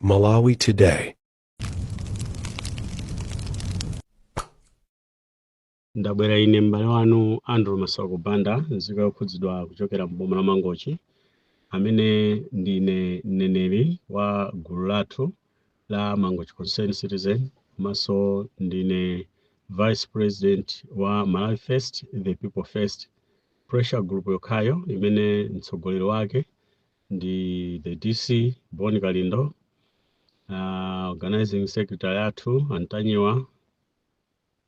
Malawi Today. Ndabwera ine m'bale wanu Andrew Masauko Banda, nzika yokhudzidwa kuchokera m'boma la Mangochi, amene ndine mneneri wa gulu lathu la Mangochi Concerned Citizen, komanso ndine Vice President wa Malawi First, The People First Pressure Group yokhayo imene mtsogoleri wake ndi the DC Bon Kalindo, organizing secretary athu Antanyiwa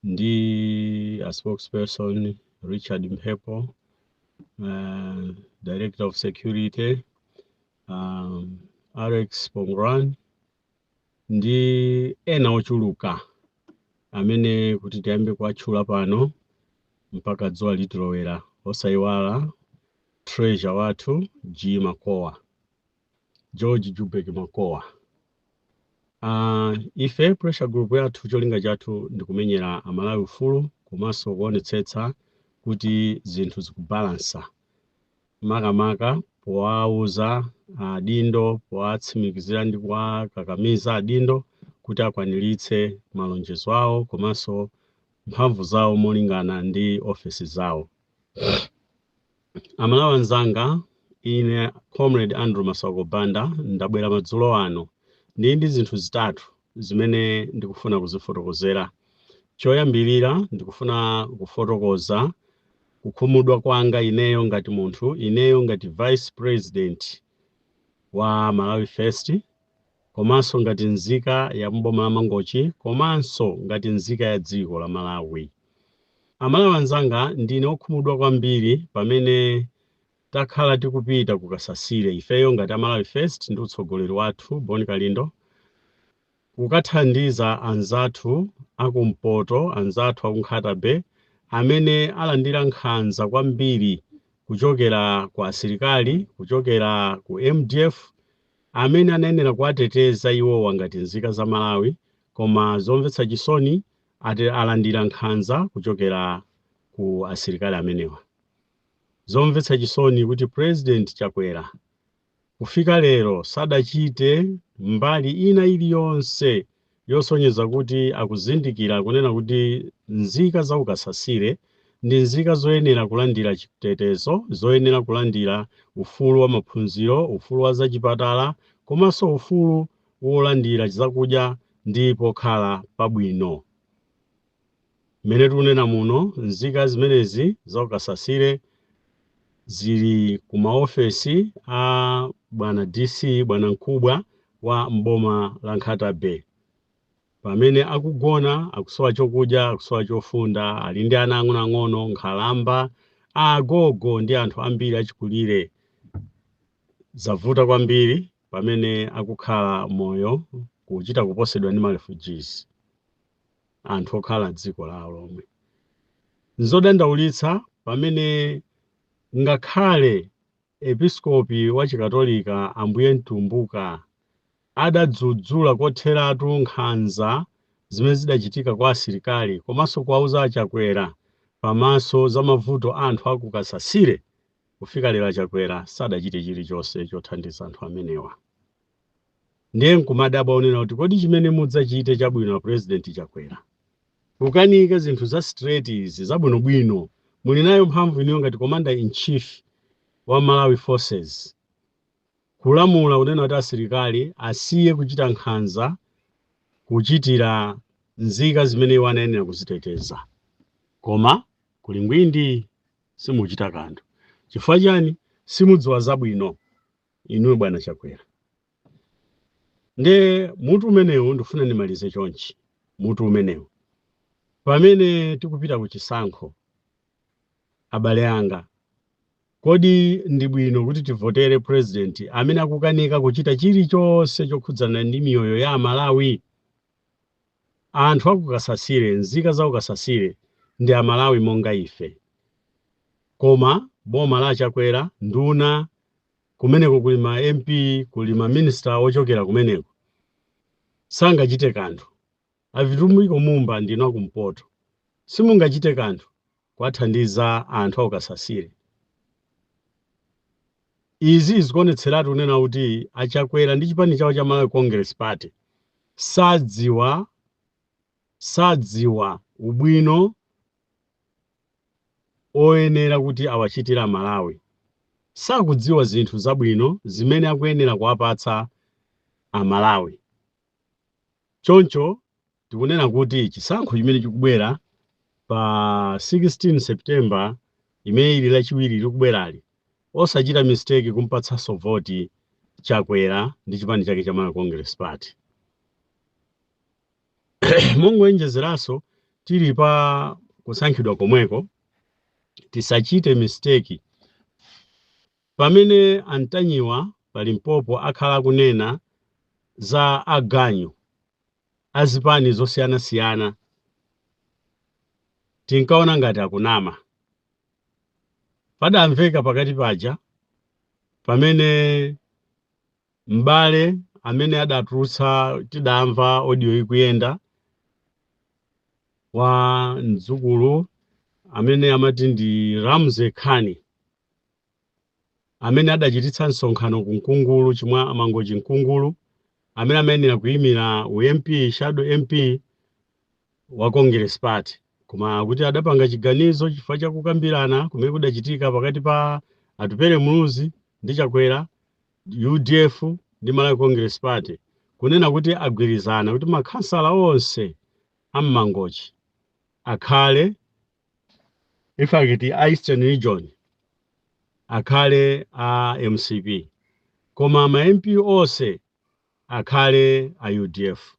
ndi a spokesperson Richard Mphepo, director of security Alex Pongran ndi ena ochuluka amene kuti tiyambe kuwatchula pano mpaka dzuwa litilowera, osayiwala treasurer wathu G Makowa, George Jubek Makowa. Ife pressure group yathu, cholinga chathu ndi kumenyera Amalawi ufulu komanso kuonetsetsa kuti zinthu zikubalansa, makamaka powauza adindo, powatsimikizira ndi kuwakakamiza adindo kuti akwaniritse malonjezo awo komanso mphamvu zawo molingana ndi ofesi zawo. Amalawi anzanga, ine Comrade Andrew Masauko Banda ndabwera madzulo ano ndili ndi zinthu zitatu zimene ndikufuna kuzifotokozera. Choyambirira, ndikufuna kufotokoza kukhumudwa kwanga ineyo ngati munthu, ineyo ngati Vice President wa Malawi First, komanso ngati nzika ya mboma la Mangochi, komanso ngati nzika ya dziko la Malawi. Amalawi anzanga, ndine okhumudwa kwambiri pamene takhala tikupita ku Kasasire, ifeyo ngati Amalawi First ndi utsogoleri wathu Bon Kalindo, kukathandiza anzathu akumpoto, anzathu aku Nkhata Bay amene alandira nkhanza kwambiri kuchokera ku asilikali, kuchokera ku MDF amene anayenera kuwateteza iwowa ngati nzika za Malawi, koma zomvetsa chisoni ati alandira nkhanza kuchokera ku asilikali amenewa. Zomvetsa chisoni kuti President Chakwera kufika lero sadachite mbali ina iliyonse yosonyeza kuti akuzindikira kunena kuti nzika za ukasasire ndi nzika zoyenera kulandira chitetezo, zoyenera kulandira ufulu wa maphunziro, ufulu wa zachipatala, komanso ufulu wolandira zakudya ndi pokhala pabwino. Mmene tikunena muno, nzika zimenezi za ukasasire zili ku maofesi a bwana DC, bwana mkubwa wa mboma la Nkhata Bay, pamene akugona, akusowa chokudya, akusowa chofunda, ali ndi ana ang'onoang'ono, nkhalamba, agogo ndi anthu ambiri achikulire. Zavuta kwambiri pamene akukhala moyo kuchita kuposedwa ndi ma refugees, anthu okhala dziko lawo lomwe. Nzodandaulitsa pamene ngakhale episkopi wa Chikatolika Ambuye Mtumbuka adadzudzula kotheratu nkhanza zimene zidachitika kwa asilikali, komanso kuwauza Achakwera pamaso za mavuto a anthu aku Kasasire, kufika lero Achakwera sadachite chilichonse chothandiza anthu amenewa. Ndiye nkumadabwa onena kuti kodi chimene mudzachite chabwino a President Chakwera, kukanika zinthu za straight izi zabwinobwino? Muli nayo mphamvu inuyo ngati Commander in Chief wa Malawi Forces kulamula kunena kuti asilikali asiye kuchita nkhanza kuchitira nzika zimene iwo anayenera kuziteteza, koma kuli ngwindi, simuchita kanthu. Chifukwa chani? Simudziwa zabwino inuyo, bwana Chakwera. Nde mutu umenewu ndifuna ndimalize chonchi. Mutu umenewu, pamene tikupita ku chisankho, abale anga, kodi ndi bwino kuti tivotere president amene akukanika kuchita chilichonse chokhudzana ndi miyoyo ya Amalawi? Anthu akukasasire, nzika za ukasasire ndi Amalawi monga ife, koma boma la Chakwera, nduna kumeneko, kuli ma MP, kuli ma minister ochokera kumeneko, sangachite kanthu. A Vitumbiko Mumba, ndinu akumpoto, simungachite kanthu kuwathandiza anthu akukasasire. Izi zikuonetseratu kunena kuti aChakwera ndi chipani chawo cha Malawi Congress Party sadziwa ubwino oyenera kuti awachitira Amalawi. Sakudziwa zinthu zabwino zimene akuyenera kuwapatsa Amalawi. Choncho tikunena kuti chisankho chimene chikubwera pa 16 September, imene ili Lachiwiri likubwerali, osachita mistake kumpatsanso voti Chakwera ndi chipani chake cha Malawi Congress Party. Mongoyenjezeranso, tili pa kusankhidwa komweko, tisachite mistake pamene Antanyiwa pa Limpopo akhala akunena za aganyu azipani zosiyanasiyana. Tinkaona ngati akunama. Padamveka pakati paja pamene m'bale amene adatulutsa, tidamva audio ikuyenda, wa mdzukulu amene amati ndi Ramsey Khani, amene adachititsa msonkhano ku Mkungulu chimwa Amangochi Mkungulu, amene amayenera kuyimira u MP, shadow MP wa Congress Party, koma kuti adapanga chiganizo chifukwa chakukambirana kumene kudachitika pakati pa Atupele Muluzi ndi Chakwera, UDF ndi Malawi Congress Party, kunena kuti agwirizana kuti makhansala onse am'Mangochi akhale, in fact a Eastern Region akhale a MCP, koma ma MP onse akhale a UDF,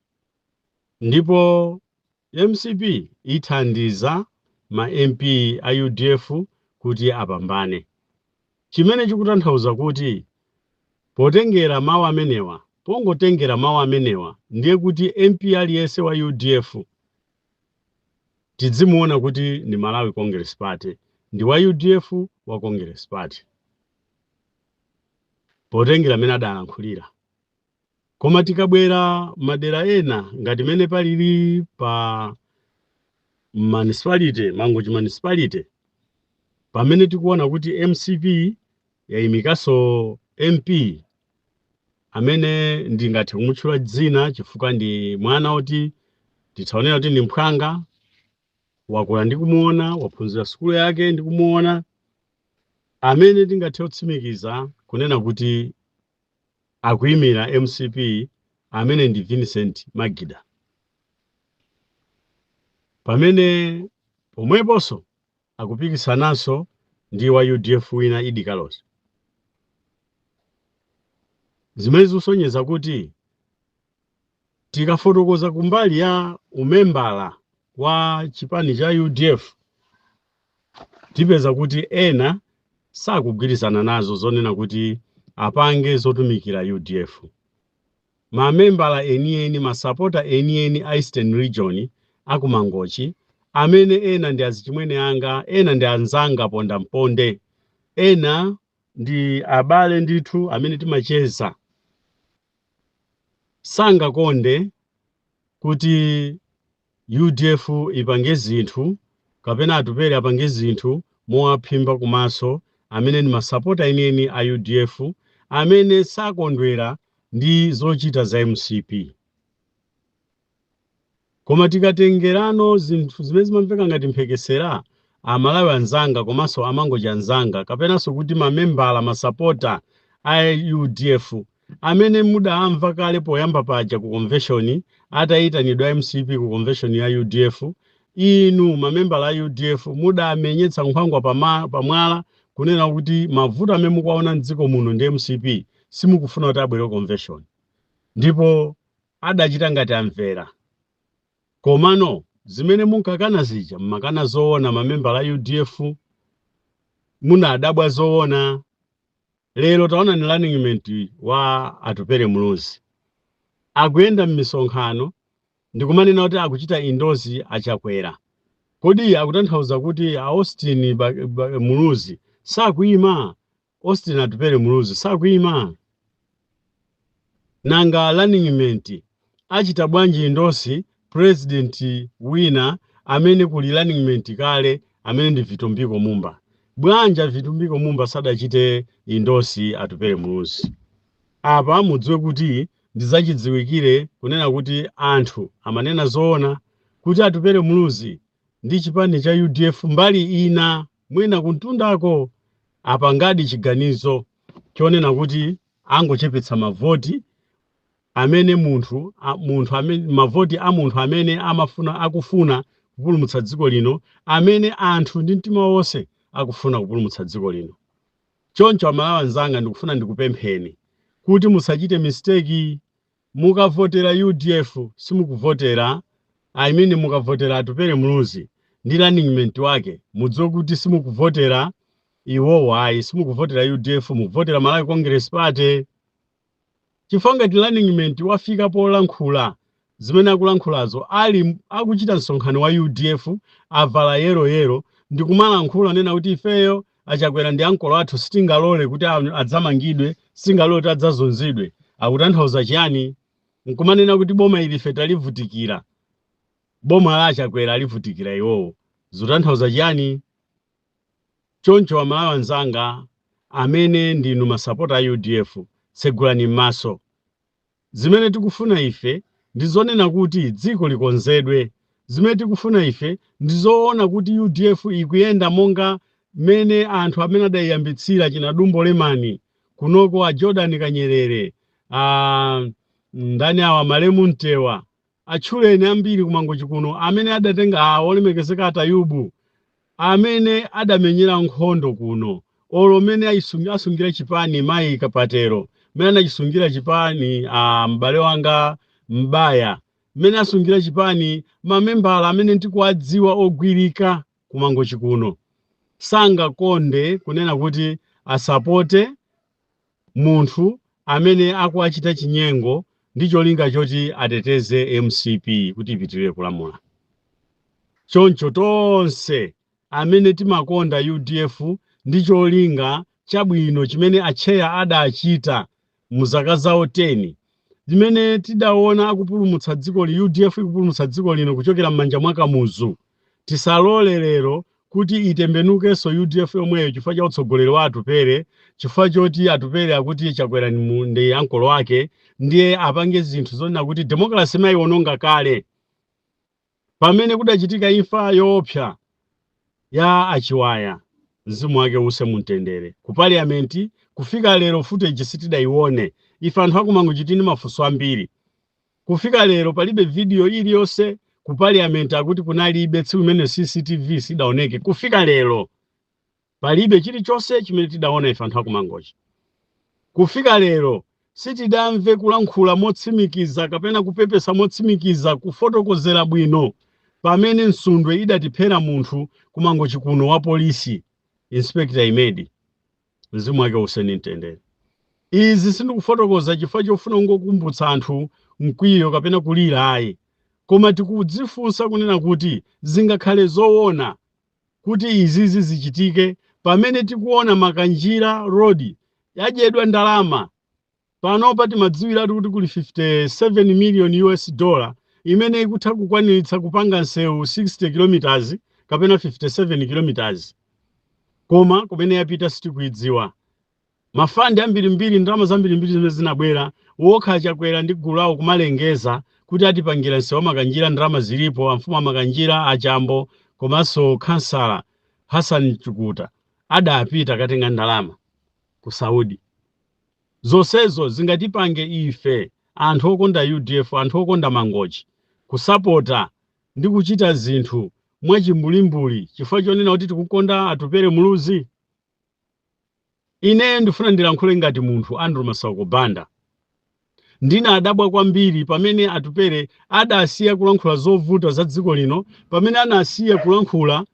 ndipo MCP ithandiza ma MP a UDF kuti apambane. Chimene chikutanthauza kuti potengera mawu amenewa, pongotengera mawu amenewa, ndiye kuti MP aliyense wa UDF tidzimuona kuti ndi Malawi Congress Party, ndi wa UDF wa Congress Party, potengera amene adalankhulira. Koma tikabwera madera ena ngati mene palili pa municipality, Mangochi Municipality, pamene tikuona kuti MCP yayimikanso MP amene ndingathe kumutchula dzina chifukwa ndi mwana oti tithaonera kuti ndi mphwanga, wakula ndi kumuona, waphunzira sukulu yake ndi kumuona, amene tingathe kutsimikiza kunena kuti akuyimira MCP, amene ndi Vincent Magida, pamene pomweponso akupikisananso ndi wa UDF wina, Idi Carlos, zimene zikusonyeza kuti tikafotokoza kumbali ya umembala wa chipani cha UDF, tipeza kuti ena sakugwirizana nazo zonena kuti apange zotumikira UDF. Mamembala enieni, masapota enieni a Eastern Region akuMangochi, amene ena ndi azichimwene anga, ena ndi anzanga ponda mponde, ena ndi abale ndithu amene timacheza, sangakonde kuti UDF ipange zinthu kapena Atupele apange zinthu mowaphimba kumaso, amene ndi masapota enieni a UDF, amene sakondwera ndi zochita za MCP. Koma tikatengerano zinthu zimene zimamveka ngati mphekesera, Amalawi anzanga komanso Amangochi anzanga, kapenanso kuti mamembala, masapota a UDF amene mudamva kale poyamba paja ku convention, atayitanidwa MCP ku convention ya UDF, inu mamembala a UDF mudamenyetsa nkhwangwa pamwala kunena kuti mavuto amene mukuwaona mdziko muno ndi MCP, simukufuna kuti abwere convention, ndipo adachita ngati amvera. Komano zimene munkakana zija, mmakana zoona? Mamembala a UDF munadabwa zoona? Lero taona ni running mate wa Atupele Muluzi akuyenda m'misonkhano ndikumanena kuti akuchita endorse aChakwera. Kodi akutanthauza kuti a Austin Muluzi sakuyima? Austin Atupele Muluzi sakuyima? Nanga running mate achita bwanji endorse president wina amene kuli running mate kale, amene ndi Vitumbiko Mumba? Bwanji Vitumbiko Mumba sadachite endorse Atupele Muluzi? Apa mudziwe kuti ndizachidziwikire kunena kuti anthu amanena zoona kuti Atupele Muluzi ndi chipani cha UDF mbali ina, mwina kuntundako, apangadi chiganizo chonena kuti angochepetsa mavoti amene munthu amene mavoti a munthu amene amafuna, akufuna kupulumutsa dziko lino, amene anthu ndi mtima wonse akufuna kupulumutsa dziko lino. Choncho Amalawi anzanga, ndikufuna ndikupempheni kuti musachite mistake. Mukavotera UDF, simukuvotera, I mean, mukavotera Atupele Muluzi ndi running mate wake, mudziwe kuti simukuvotera iwowo ayi, simukuvotera UDF, mukuvotera Malawi Congress Party, chifukwa ngati running mate wafika polankhula zimene akulankhulazo, ali akuchita msonkhano wa UDF, avala yellow yellow, ndikumalankhula nena kuti ifeyo Achakwera ndi ankolo athu, sitingalole kuti adzamangidwe, sitingalole kuti adzazunzidwe, akutanthauza chiyani? Nkumanena kuti boma ili ife talivutikira, boma la Achakwera alivutikira iwowo, zikutanthauza chiyani? Choncho Amalawi anzanga amene ndinu masapota a UDF, tsegulani m'maso. Zimene tikufuna ife ndi zonena kuti dziko likonzedwe. Zimene tikufuna ife ndi zoona kuti UDF ikuyenda monga mmene anthu amene adayiyambitsira, china Dumbo Lemani kunoko, a Jordan Kanyerere, a ndani awa, malemu Mtewa, atchuleni ambiri kuMangochi kuno amene adatenga, a olemekezeka Atayubu, amene adamenyera nkhondo kuno, olo mmene asungira chipani mayi Kapatero, mmene anachisungira chipani a m'bale wanga Mbaya, mmene asungira chipani mamembala amene ndikuwadziwa ogwirika kuMangochi kuno, sangakonde kunena kuti asapote munthu amene akuachita chinyengo ndi cholinga choti ateteze MCP kuti ipitirire kulamula. Choncho tonse amene timakonda UDF ndi cholinga chabwino chimene acheya adachita mu zaka zawo 10, zimene tidaona akupulumutsa dziko li, UDF ikupulumutsa dziko lino kuchokera m'manja mwa Kamuzu, tisalole lero kuti itembenukenso UDF yomweyo chifukwa cha utsogoleri wa Atupere, chifukwa choti Atupere akuti Chakwera ndi ankolo ake, ndiye apange zinthu zonena kuti democracy mayiwononga kale. Pamene kudachitika imfa yoopsa ya Achiwaya, mzimu wake use mumtendere, ku parliament kufika lero footage sitidayione. Ife anthu akuMangochi tili ndi mafunso ambiri. Kufika lero palibe video iliyonse ku parliament, akuti kunalibe tsiku imene CCTV sidaoneke. Kufika lero palibe chilichonse chimene tidaona ife anthu akuMangochi. Kufika lero sitidamve kulankhula motsimikiza kapena kupepesa motsimikiza, kufotokozera bwino pamene Msundwe idatiphera munthu kuMangochi kuno, wa polisi, Inspector Imedi, mzimu wake useni mtendere. Izi sindikufotokoza chifukwa chofuna kungokumbutsa anthu mkwiyo kapena kulira ayi, koma tikudzifunsa kunena kuti zingakhale zoona kuti izizi zichitike pamene tikuona Makanjira Road yadyedwa ndalama? Panopa timadziwiratu kuti kuli 57 million US dollar imene ikutha kukwaniritsa kupanga msewu 60 kilometers kapena 57 kilometers, koma kumene yapita sitikuidziwa. Ma fund ambirimbiri, ndalama zambirimbiri zimene zinabwera, wokha Chakwera ndi gulu lawo kumalengeza kuti atipangira msewu wa Makanjira, ndalama zilipo. Amfumu a Makanjira, Achambo komanso khansala Hassan Chukuta adapita akatenga ndalama ku Saudi. Zonsezo zingatipange ife anthu okonda UDF, anthu okonda Mangochi, kusapota ndi kuchita zinthu mwachimbulimbuli chifukwa chonena kuti tikukonda Atupere Muluzi? Ineyo ndifuna ndilankhule ngati munthu, Andrew Masauko Banda. Ndinadabwa kwambiri pamene Atupere adasiya kulankhula zovuta za dziko lino, pamene anasiya kulankhula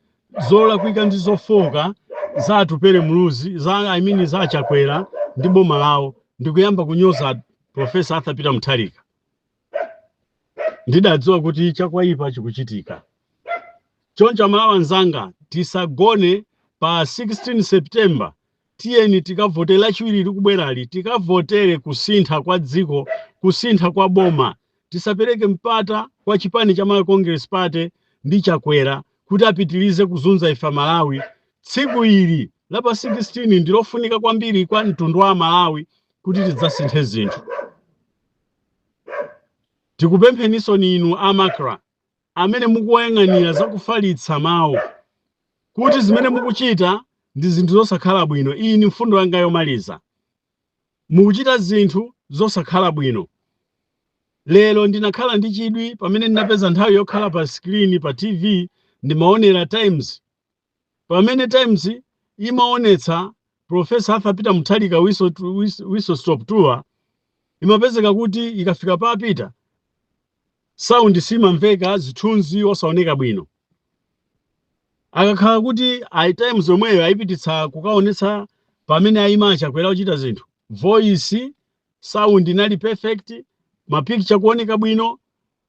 zolakwika ndi zofoka za Atupere Muluzi, za, I mean, za Achakwera ndi boma lawo, ndikuyamba kunyoza Professor Arthur Peter Mutharika. Ndidadziwa kuti chakwaipa chikuchitika. Choncho Amalawi anzanga, tisagone. Pa 16 September tiyeni tikavotere, Lachiwiri likubwerali, tikavotere kusintha kwa dziko, kusintha kwa boma. Tisapereke mpata kwa chipani cha Malawi Congress Party ndi Chakwera kuti apitirize kuzunza ife Malawi. Tsiku ili La pa 16 ndilofunika kwambiri kwa mtundu wa Malawi kuti tidzasinthe zinthu. Tikupempheninso inu a MACRA amene mukuyang'anira zakufalitsa mawu kuti zimene mukuchita ndi zinthu zosakhala bwino. Iyi ni mfundo yanga yomaliza. Mukuchita zinthu zosakhala bwino. Lero ndinakhala ndi chidwi pamene ndinapeza nthawi yokhala pa screen pa TV, ndimaonera Times. Pamene Times imaonetsa Professor Arthur Peter Mutharika whistle stop tour, imapezeka kuti ikafika pa Peter, sound simamveka, zithunzi osaoneka bwino. Akakhala kuti a Times omweyo ayipititsa kukaonetsa pamene ayima Chakwera kuchita zinthu, voice, sound inali perfect, ma picture kuoneka bwino,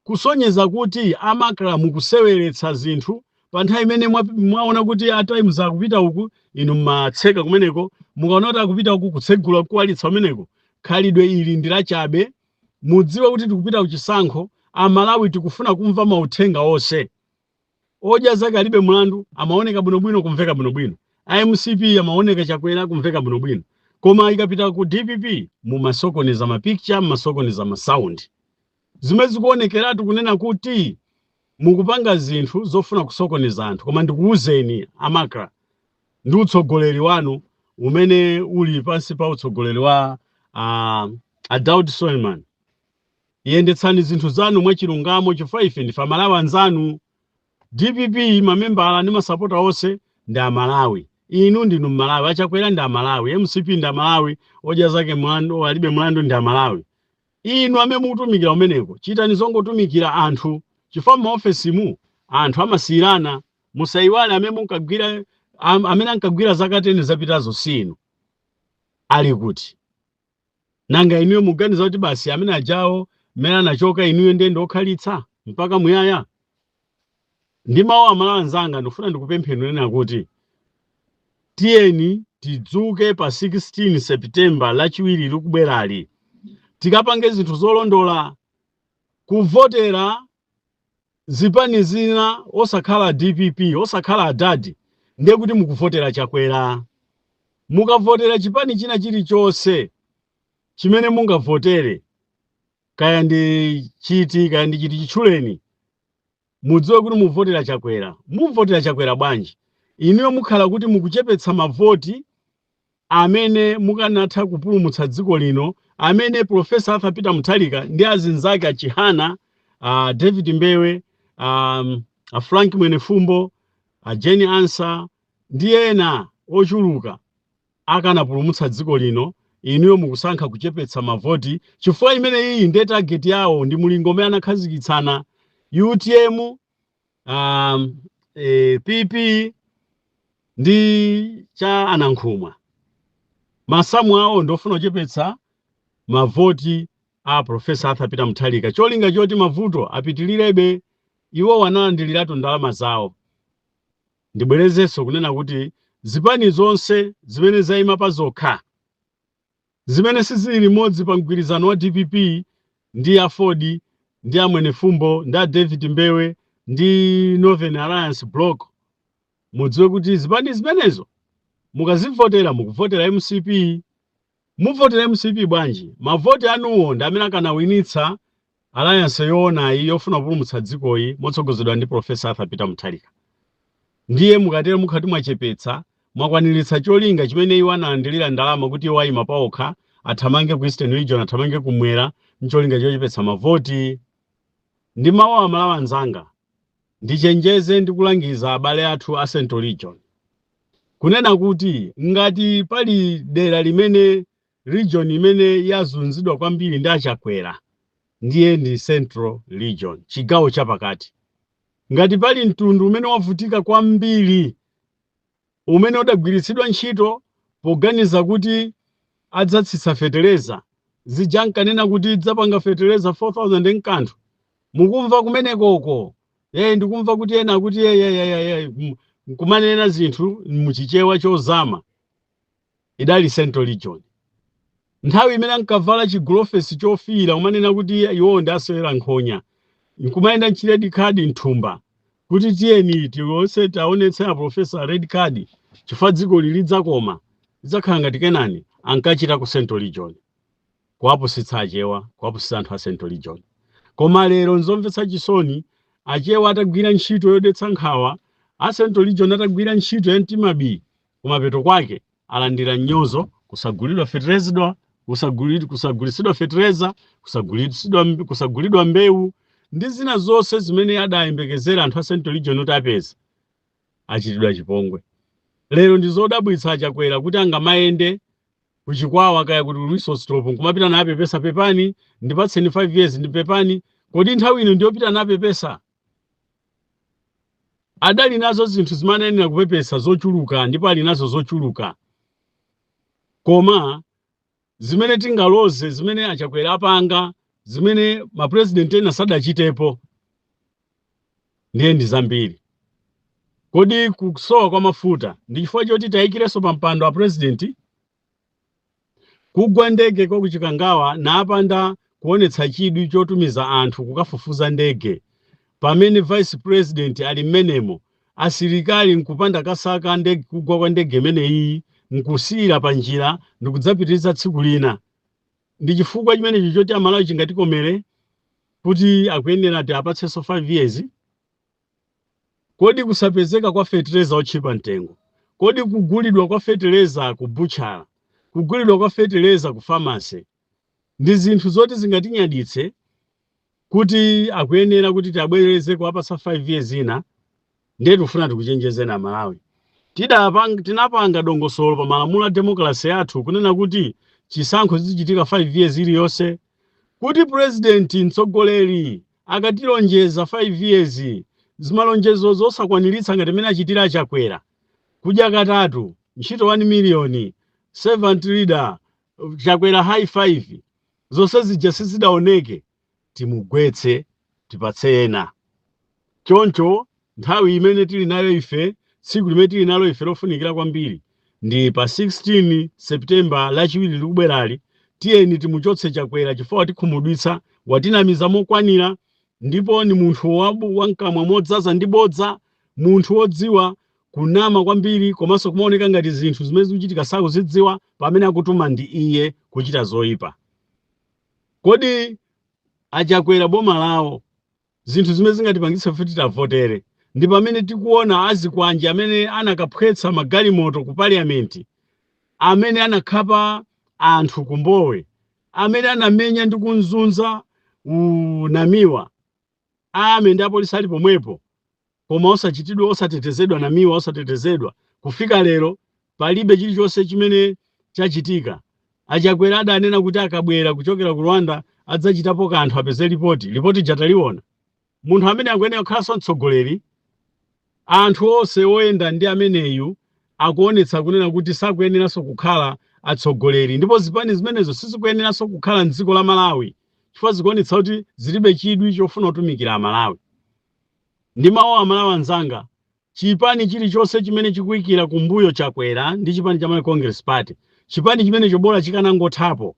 kusonyeza kuti a MACRA mukuseweretsa zinthu. Pa nthawi imene mwaona kuti a Times akupita uku, inu mmatseka kumeneko. Mukaona kuti akupita uku, kutsegula, kuwalitsa kumeneko. Khalidwe ili ndi lachabe. Mudziwe kuti tikupita kuchisankho. Amalawi tikufuna kumva mauthenga onse. Odya Zake Alibe Mulandu amaoneka bwinobwino, kumveka bwinobwino. MCP amaoneka Chakwera, kumveka bwinobwino. Koma ikapita ku DPP, mumasokoneza ma picture, mumasokoneza ma sound, zimene zikuonekeratu kunena kuti mukupanga zinthu zofuna kusokoneza anthu. Koma ndikuwuzeni a MACRA ndi utsogoleri wanu umene uli pansi pa utsogoleri wa a Daud Suleiman, yendetsani zinthu zanu mwachilungamo, chifukwa ife ndife Amalawi anzanu. DPP mamembala ndi masapota onse ndi Amalawi. Inu ndinu Mmalawi, aChakwera ndi Amalawi, MCP ndi Amalawi, Odya Zake Mlandu Alibe Mlandu ndi Amalawi. Inu amene mukutumikira umeneko, chitani zongotumikira anthu, chifukwa m'maofesimu anthu amasiyirana. Musayiwale amene munkagwira, amene ankagwira zaka 10 zapitazo si inu, ali kuti? Nanga inuyo muganiza kuti basi, amene ajawo mmene anachoka, inuyo ndiye ndiokhalitsa mpaka muyaya? Ndi mawu, Amalawi anzanga, ndikufuna ndikupempheni nena kuti tiyeni tidzuke pa 16 September, Lachiwiri likubwerali, tikapange zinthu zolondola, kuvotera zipani zina osakhala DPP, osakhala adadi, ndiye kuti mukuvotera Chakwera. Mukavotera chipani china chilichonse chimene mungavotere, kaya ndi chiti, kaya ndi chiti, chitchuleni, mudziwe kuti muvotera Chakwera. Muvotera Chakwera bwanji? Inuyo mukhala kuti mukuchepetsa mavoti amene mukanatha kupulumutsa dziko lino, amene Professor Arthur Peter Mutharika ndi azinzake, aChihana, David Mbewe, a Frank Mwenefumbo, a Jane Ansah ndi ena ochuluka akanapulumutsa dziko lino. Inuyo mukusankha kuchepetsa mavoti, chifukwa imene iyi ndiye target yawo ndi mulingo umene anakhazikitsana UTM, PP ndi cha anankhumwa. Masamu awo ndofuna kuchepetsa mavoti a Professor Arthur Peter Mutharika, cholinga choti mavuto apitilirebe. Iwo analandiliratu ndalama zawo. Ndibwerezenso kunena kuti zipani zonse zimene zayima pa zokha, zimene sizili limodzi pa mgwirizano wa DPP ndi AFORD ndi a Mwenefumbo ndi a David Mbewe ndi Northern Alliance Bloc, mudziwe kuti zipani zimenezo mukazivotera, mukuvotera MCP. Muvotera MCP bwanji? Mavoti anuwo ndi amene akanawinitsa alliance yoonayi yofuna kupulumutsa dzikoyi motsogozedwa ndi Professor Arthur Peter Mutharika. Ndiye mukatero mukhati mwachepetsa, mwakwaniritsa cholinga chimene iwo analandilira ndalama kuti iwo ayima paokha, athamange ku Eastern Region, athamange kumwera, ncholinga chochepetsa mavoti. Ndi mawu, Amalawi anzanga, ndichenjeze ndi kulangiza abale athu a Central Region kunena kuti ngati pali dera limene, region imene yazunzidwa kwambiri ndi aChakwera, ndiye ndi Central Region, chigawo chapakati. Ngati pali mtundu umene wavutika kwambiri, umene udagwiritsidwa ntchito poganiza kuti adzatsitsa feteleza, zija nkanena kuti idzapanga feteleza 4000 nkanthu, mukumva kumenekoko, ye ndikumva kuti ena akuti ye nkumanena zinthu muchichewa chozama, idali Central Region. Nthawi imene ankavala chigulofesi chofiira, umanena kuti iwowo ndi asewera nkhonya, nkumayenda nchi red card mthumba kuti tiyeni tionse taonetse a professor red card, Chifukwa dziko lidzakoma, lidzakhala ngati Kenani ankachita ku Central Region, kuwapusitsa Achewa, kuwapusitsa anthu a Central Region. Koma lero nzomvetsa chisoni, Achewa atagwira ntchito yodetsa nkhawa, a Central Region atagwira ntchito ya mtima bii, kumapeto kwake alandira mnyozo, kusagulidwa feterezedwa, kusagulitsidwa fetereza, kusagulidwa mbewu ndi zina zonse zimene adayembekezera anthu a Central Region kuti apeza, achitidwa chipongwe. Lero ndi zodabwitsa Achakwera kuti angamayende kuchikwawa kaya kuti resource stop nkumapita napepesa, "Pepani, ndipatseni 5 years, ndipepani." Kodi nthawi ino ndiyopita napepesa? Adali nazo zinthu zimene ayenera kupepesa zochuluka, ndipo ali nazo zochuluka. Koma zimene tingaloze, zimene Achakwera apanga, zimene mapurezidenti ena sadachitepo, ndiye ndi zambiri. Kodi kusowa kwa mafuta ndi chifukwa choti tayikirenso pa mpando a purezidenti? Kugwa ndege kwa kuchikangawa napanda kuonetsa chidwi chotumiza anthu kukafufuza ndege, pamene vice president ali mmenemo, asilikali nkupanda kasaka ndege, kugwa kwa ndege imeneyi nkusiyira pa njira ndikudzapitiriza tsiku lina, ndi chifukwa chimenecho choti Amalawi chingatikomere kuti akuyenera ti apatsenso 5 years? Kodi kusapezeka kwa fetereza otchipa mtengo, kodi kugulidwa kwa fetereza ku butchala, kugulidwa kwa fetereza ku pharmacy, ndi zinthu zoti zingatinyaditse kuti akuyenera kuti tiabwereze kuwapatsa 5 years ina? Ndiye tikufuna tikuchenjezeni Amalawi. Tinapanga dongosolo pa malamulo a democracy yathu kunena kuti chisankho chizichitika 5 years iliyonse, kuti president, mtsogoleri, akatilonjeza 5 years, zimalonjezo zosakwaniritsa ngati imene achitira Achakwera, kudya katatu, ntchito 1 million, servant leader, Chakwera high five, zonse zija sizidaoneke, timugwetse, tipatse ena. Choncho nthawi imene tili nayo ife, tsiku limene tili nalo ife lofunikira kwambiri ndi pa 16 September, Lachiwiri likubwerali. Tiyeni timuchotse Chakwera chifukwa watikhumudwitsa, watinamiza mokwanira, ndipo ni munthu wamkamwa modzaza ndi bodza, munthu wodziwa kunama kwambiri, komanso kumaoneka ngati zinthu zimene zikuchitika sakuzidziwa, pamene akutuma ndi iye kuchita zoyipa. Kodi Achakwera boma lawo, zinthu zimene zingatipangitse kuti tavotere ndi pamene tikuona azikwanje amene anakaphwetsa magalimoto ku parliament, amene anakhapa anthu kumbowe, amene anamenya ndi kunzunza unamiwa ame ndi apolisi ali pomwepo, koma osachitidwa, osatetezedwa, Namiwa osatetezedwa. Kufika lero palibe chilichonse chimene chachitika. Achakwera adanena kuti akabwera kuchokera ku Rwanda adzachitapo kanthu, apeze ripoti. Ripoti jataliona. Munthu amene akuyenera kukhalanso mtsogoleri, anthu onse oyenda ndi ameneyu akuonetsa kunena kuti sakuyeneranso kukhala atsogoleri, ndipo zipani zimenezo sizikuyeneranso kukhala mdziko la Malawi, chifukwa zikuonetsa kuti zilibe chidwi chofuna kutumikira Amalawi. Ndi mawu, Amalawi anzanga, chipani chilichonse chimene chikuyikira kumbuyo Chakwera ndi chipani cha Malawi Congress Party, chipani chimene chobola chikanangothapo.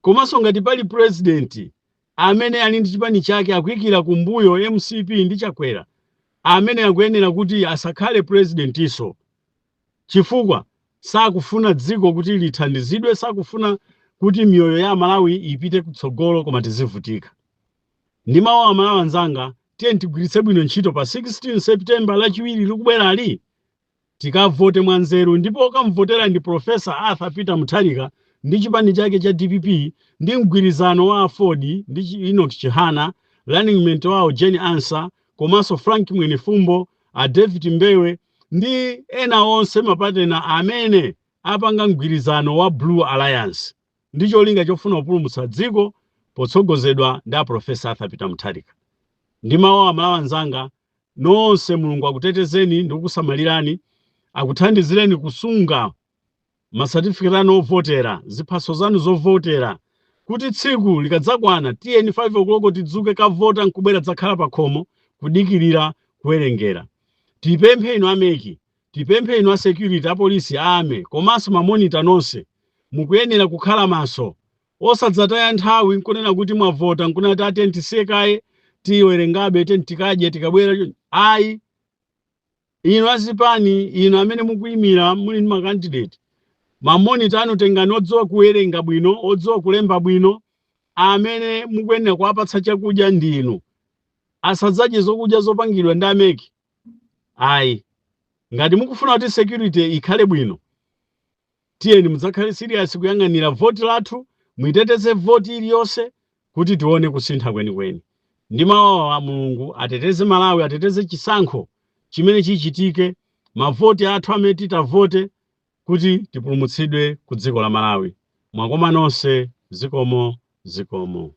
Komanso ngati pali president amene ali ndi chipani chake akuyikira kumbuyo MCP ndi Chakwera, amene akuyenera kuti asakhale presidentinso, chifukwa sakufuna dziko kuti lithandizidwe, sakufuna kuti miyoyo ya Amalawi ipite kutsogolo, koma tizivutika. Ndi mawu, Amalawi anzanga, tiye tigwiritse bwino ntchito pa 16 September, Lachiwiri likubwerali, tikavote mwanzeru, ndipo okamvotera ndi Professor Arthur Peter Mutharika ndi chipani chake cha DPP ndi mgwirizano wa AFORD ndi Enoch Chihana, running mate wawo Jane Ansah, komanso Frank Mwenifumbo, a David Mbewe ndi ena onse mapatena amene apanga mgwirizano wa Blue Alliance ndi cholinga chofuna kupulumutsa dziko potsogozedwa ndi a Professor Arthur Peter Mutharika. Ndi mawu, Amalawi anzanga nonse, Mulungu akutetezeni ndi kukusamalirani, akuthandizireni kusunga masatifiketi anu ovotera, ziphaso zanu zovotera, kuti tsiku likadzakwana, tiyeni 5 o'clock tidzuke, kavota, nkubwera dzakhala pa khomo kudikirira kuwerengera. Tipemphe inu a MEC, tipemphe inu a security, apolisi, ame komanso ma monitor nonse, mukuyenera kukhala maso, osadzataya nthawi nkunena kuti mwavota, nkunena kuti ate tisiye kaye, tiwerengabe, te tikadye, tikabwera. Ayi. Inu azipani, inu amene mukuyimira, muli ndi makandidate, mamonita anu tengani odziwa kuwerenga bwino, odziwa kulemba bwino. Amene mukuyenera kuwapatsa chakudya ndinu, asadzadye zokudya zopangidwa ndi a MEC, ayi. Ngati mukufuna kuti security ikhale bwino, tiyeni mudzakhale serious kuyang'anira voti lathu, muiteteze voti iliyonse kuti tione kusintha kwenikweni. Ndi mawu a Mulungu ateteze Malawi, ateteze chisankho chimene chichitike, mavoti athu amene titavote kuti tipulumutsidwe ku dziko la Malawi. Mwakoma nonse, zikomo, zikomo.